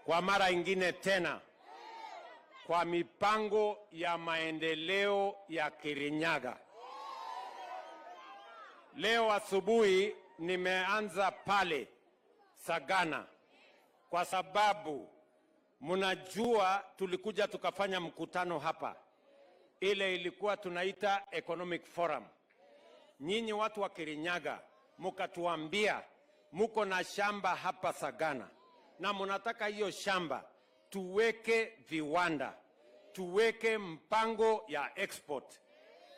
Kwa mara ingine tena kwa mipango ya maendeleo ya Kirinyaga. Leo asubuhi nimeanza pale Sagana kwa sababu mnajua tulikuja tukafanya mkutano hapa, ile ilikuwa tunaita Economic Forum. Nyinyi watu wa Kirinyaga mukatuambia muko na shamba hapa Sagana na munataka hiyo shamba tuweke viwanda, tuweke mpango ya export.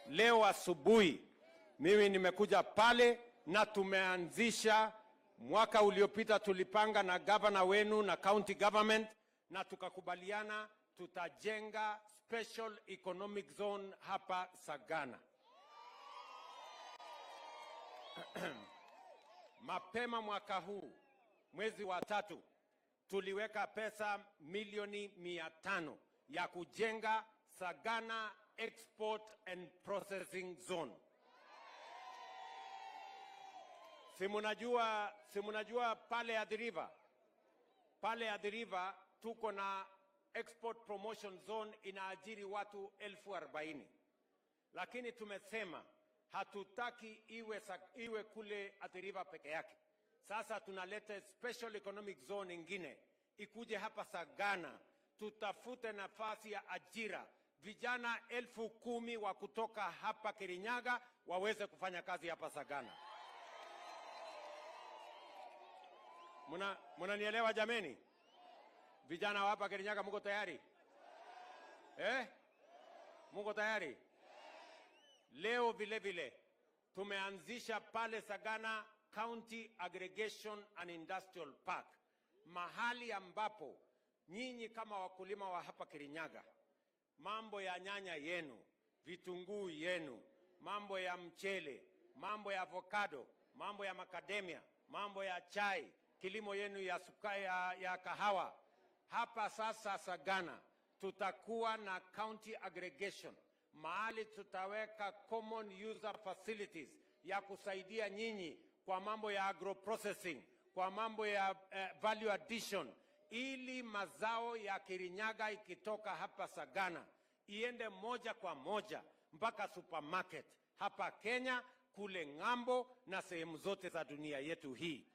Leo asubuhi mimi nimekuja pale na tumeanzisha. Mwaka uliopita tulipanga na gavana wenu na county government na tukakubaliana tutajenga special economic zone hapa Sagana. Mapema mwaka huu mwezi wa tatu tuliweka pesa milioni 500 ya kujenga Sagana Export and Processing Zone. Si munajua pale Athi River, pale Athi River tuko na Export Promotion Zone inaajiri watu 40,000, lakini tumesema hatutaki iwe kule Athi River peke yake. Sasa tunaleta special economic zone ingine ikuje hapa Sagana, tutafute nafasi ya ajira, vijana 10,000 wa kutoka hapa Kirinyaga waweze kufanya kazi hapa Sagana. Munanielewa jameni? Vijana wa hapa Kirinyaga muko tayari? Muko tayari? Leo vile vile tumeanzisha pale Sagana County Aggregation and Industrial Park, mahali ambapo nyinyi kama wakulima wa hapa Kirinyaga, mambo ya nyanya yenu, vitunguu yenu, mambo ya mchele, mambo ya avocado, mambo ya macadamia, mambo ya chai, kilimo yenu ya sukari, ya kahawa. Hapa sasa Sagana tutakuwa na county aggregation, mahali tutaweka common user facilities ya kusaidia nyinyi kwa mambo ya agro processing, kwa mambo ya value addition, ili mazao ya Kirinyaga ikitoka hapa Sagana iende moja kwa moja mpaka supermarket hapa Kenya, kule ng'ambo na sehemu zote za dunia yetu hii.